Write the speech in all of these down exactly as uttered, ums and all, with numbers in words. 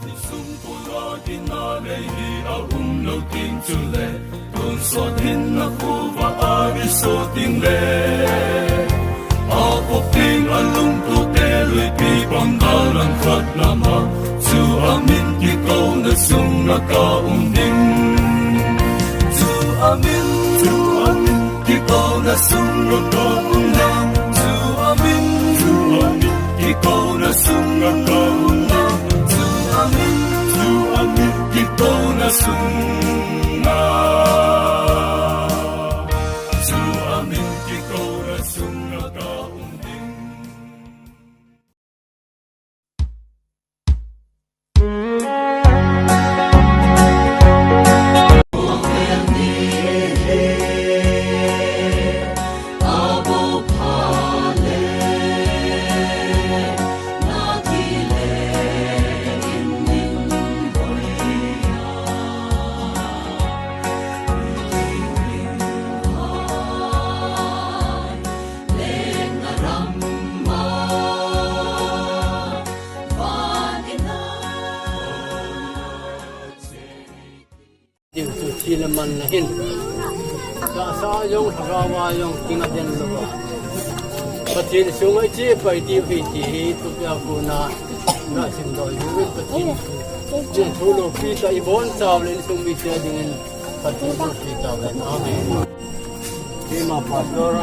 Sung pula dina lei hi a um lo ding chule, tonsot hin na khuva a ri so ding le. A pop ding a lungtute luipi bang a langkhat lama, chu a min kikona sunga ka um ding. Chu a min, chu a min kikona sunga ka um ding. Chu a min, chu a min kikona sunga ka um ding. Chu a min, chu a min kikona sunga. Chu a min kikona sunga ka um ding. Ding chu chi le man na hin. Tahsa jong, thagau a jong, kinga den lou a. Pathen sunga iche pai diu ahi ti hi, tu pia kona, na sim doh u Pathen. Chun thu loupi tah i bonchau le insung mite dingin, Pathen loupi tau hen. Amen. Keima Pastor.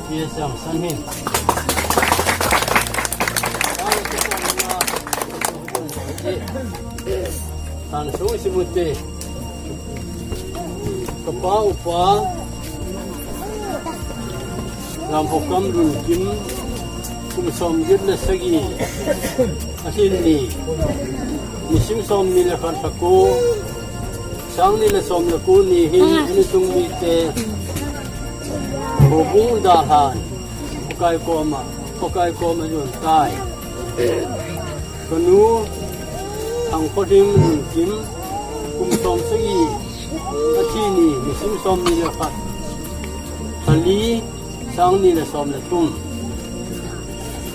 Tia sang san hin. Tan sung simute. Kapa upa. Lamphokam Lunkim. Kum som get le sagi. Ahin ni. Nisim som ni le khat lha ko. Sang ni le som le ko ni hin, ah, insung mite houbung dalhan, Pakai koma, Pakai koma jon tai. Kanu Thangkholim Lunkim, kum som sagi, athi ni, nisim som ni le khat. Lha li, sang ni le som le thum.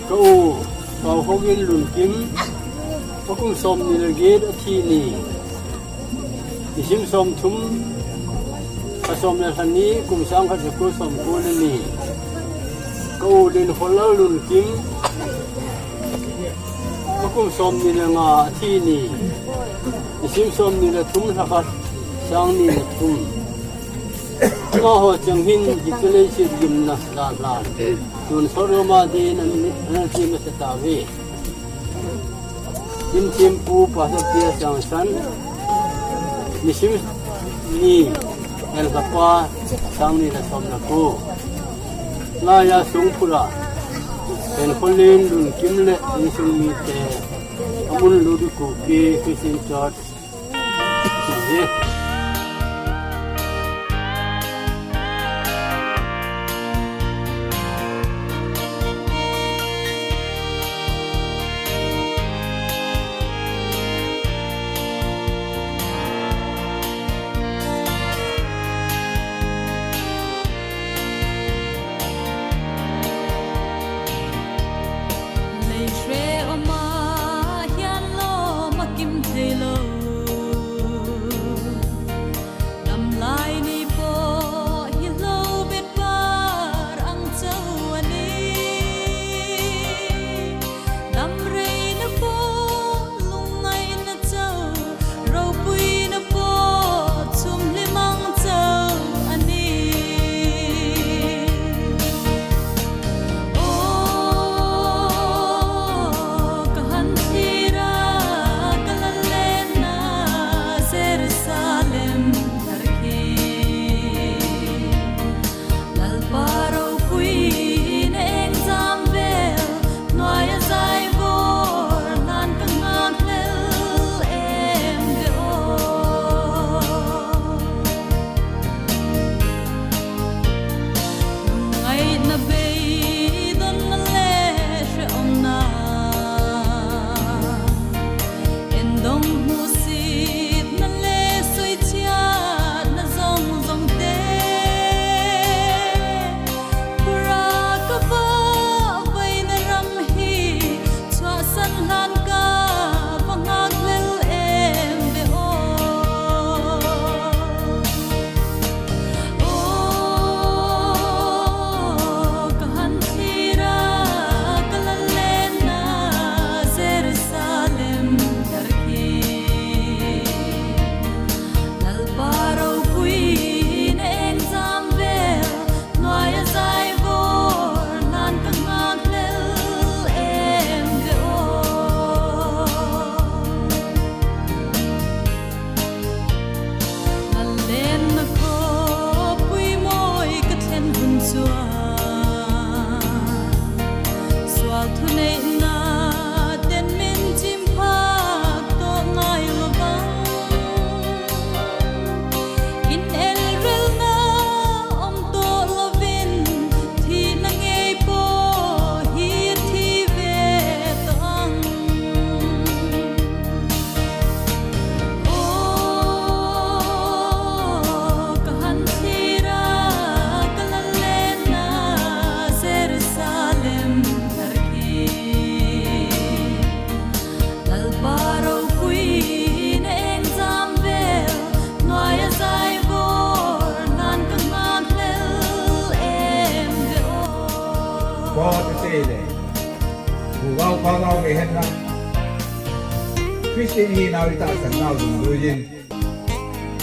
Ka u Paokhogin Lunkim, akum som ni le get, athi ni, nisim som thum, a som le lha ni, kum sang khat le ko som ko le ni. Ka u Linkhollal Lunkim, akum som ni le nga, athi ni, nisim som ni le thum, lha khat, sang ni le thum. Amaho chang hin, hiche leiset gimna dalhan, tonsot lama din an, an ti masa tauve. Kin thempu Pastor Tia Changsan, nisim ni, el kapa, sang ni le som le ko. Laiya sung pula, Thangkholim Lunkim le insung mite, amun Ludu Kuki Christian Church. Leiswe oma hian lo makim thei lo. Damlai ni po hi lo bet par ang chau ani. Damrei na po lungngai na chau, ropui na po chum limang chau ani. O, ka han thira, ka la lenna Jerusalem thar hi. Lalpa ropui na eng jam vel, nuaia jai bor, nan ka ngak lel em de o. Lungngaina beidonna le hreawmna, endong hmusitna le suichiatna zong zong te, pura ka vahvaina ram hi, Hile, u gao pa gao ve hen na. Christian hi nau i tahsan nau dungjuiyin,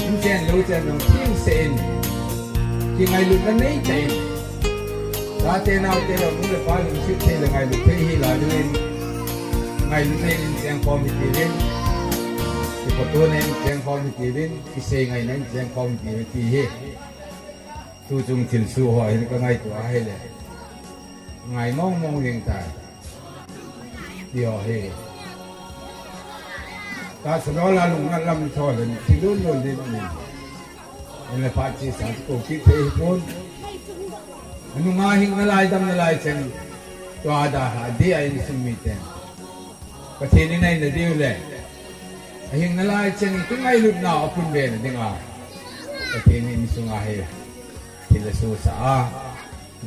in chen lou chen jong thengse in, kingailutna nei tah in, chate naote jong nu le pa lungset thei le ngailut thei hi la dingin, ngailut nei in chengkhom hitiuvin, kipatona in chengkhom hitiuvin, kisei ngaina in chengkhom hitiuvin ti hi. Tuchung thilsoh ho hin ka ngaito ahile, ngai mong mong ding tai. Ti ho hi. Tahsa lou la lung na lam tho le, thil lun lun ding ni. En le phat chesa ko kit thei hi pon. Anunga hing nalai dam nalai cheng. Tua da ha di a insung miten. Pathen in eina diu le, ahing nalai cheng kingailutna a pun be na dinga, Pathen in sunga hi thil asohsah a,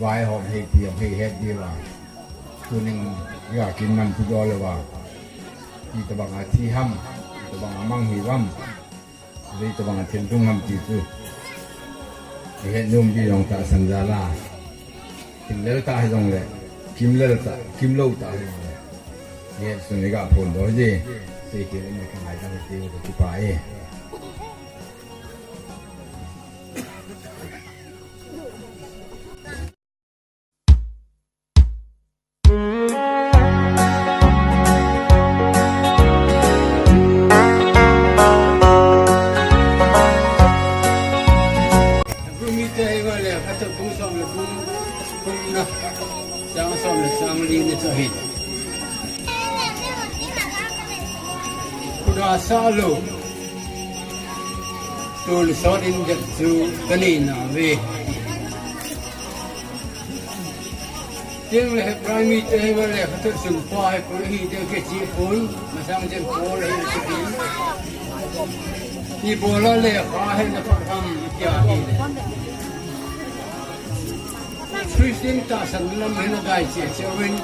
vaihom hei ti jong hei het diuva, tuning ga kin man tu dol uva, itobang a thi ham, itobang a mang hi ham, itobang a thil dung ham ti chu ihet nom di jong tahsan jal a. Kimlel ta hijongle, kimlel ta, kimlou ta hijongle, ihet sun iga phondoh ji. Sei kit in ka ngaidam ti u ka kipah e. Bung mite hi vale, khat bung som le bung thumna, chang som le chang lina chu ahi. Khuda sah lou, tonsot in det chu kanei nauve. Tin le Hebrai mite hi vale, khat sunga hi koi hi de kiti pon, masang jen Paul hi kiti. Ibola lekha hi na phat ham tia hi. Christian tahsan lam hi na dai che che uvin.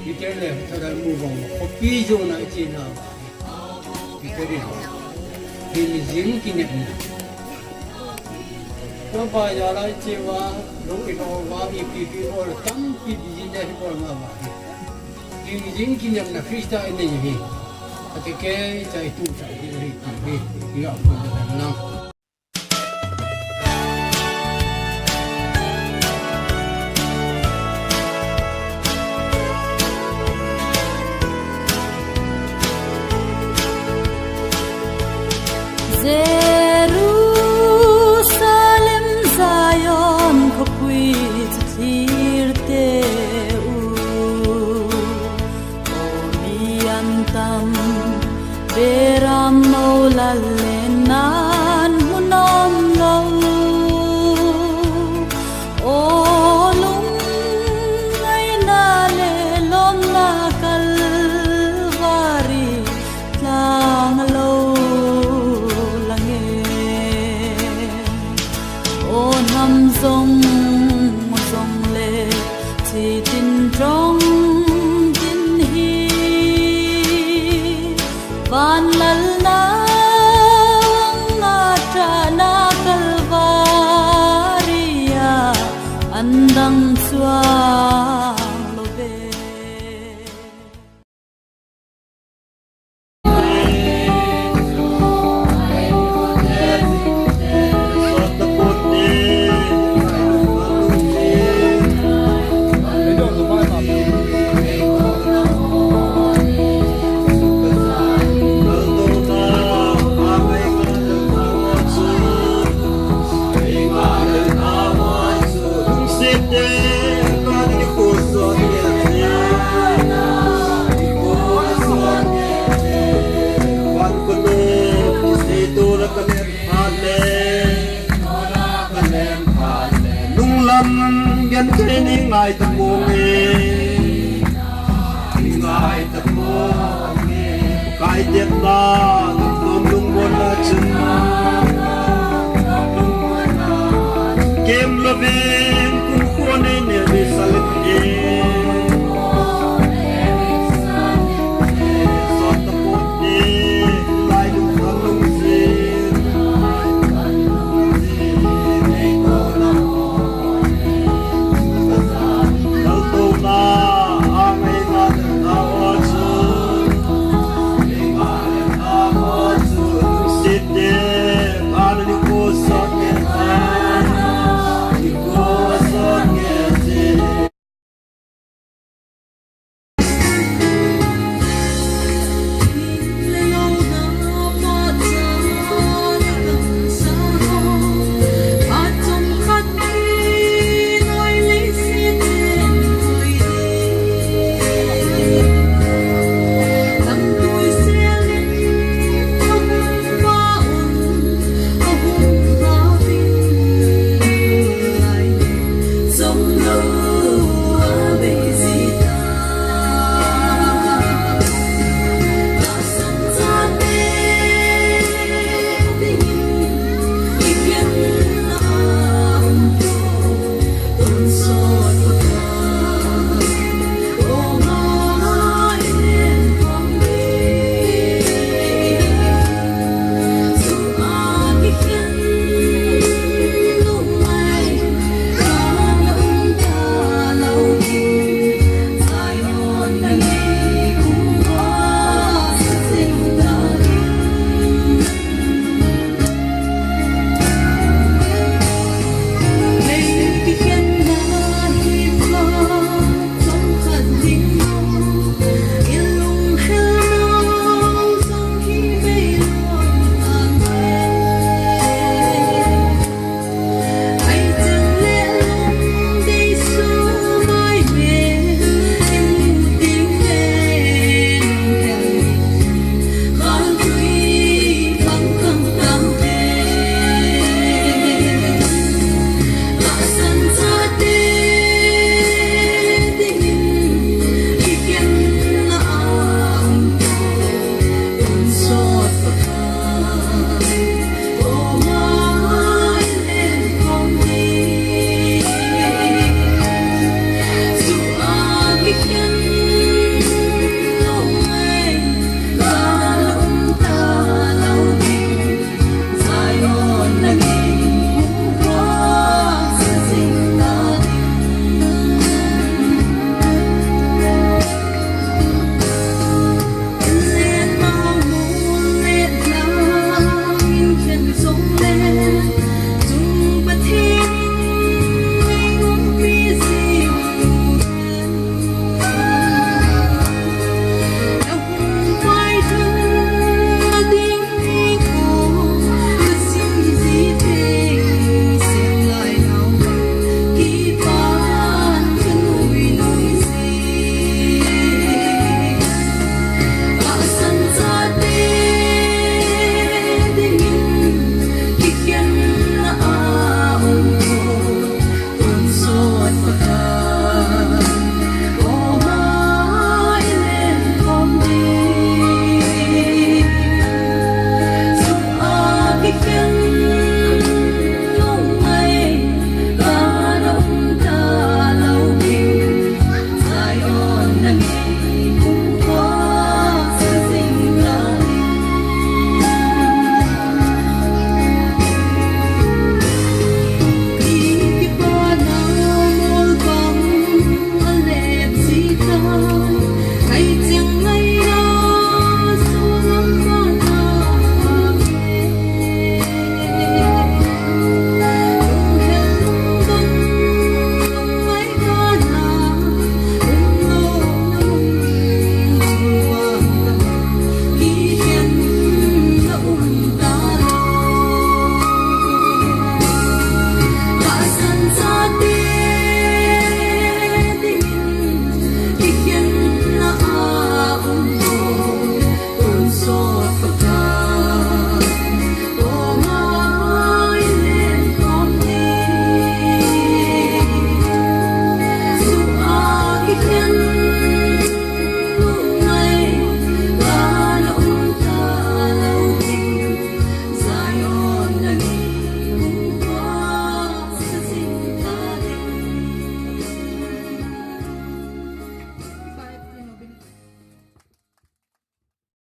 Peter le Hebrai mu bang khopi jona ichi na. Peter in hingjing kinepna. Tua pa jala ichi uva, lung ilo uva, ipi pi bol tampi business bol nga uva hi. Hingjing kinepna Christa in nei hi. Ati kei chai tu chai hi hi hi. Hi a pun da na. Jerusalem, Zion khopui chu thlir teu. O mi antam, beram mo lal le nan mun om lou. O lungngaina le lomna Kalvari tlang lou lang e. O nam jong jong le thi tin jong tin hi. Van lalna anga tana Kalvari a an dang chuang lou ve. Lunglam genthei nei ngai tapong e. Ngai tapong e. Kai det na, lungmon na chun. Kem lou ve.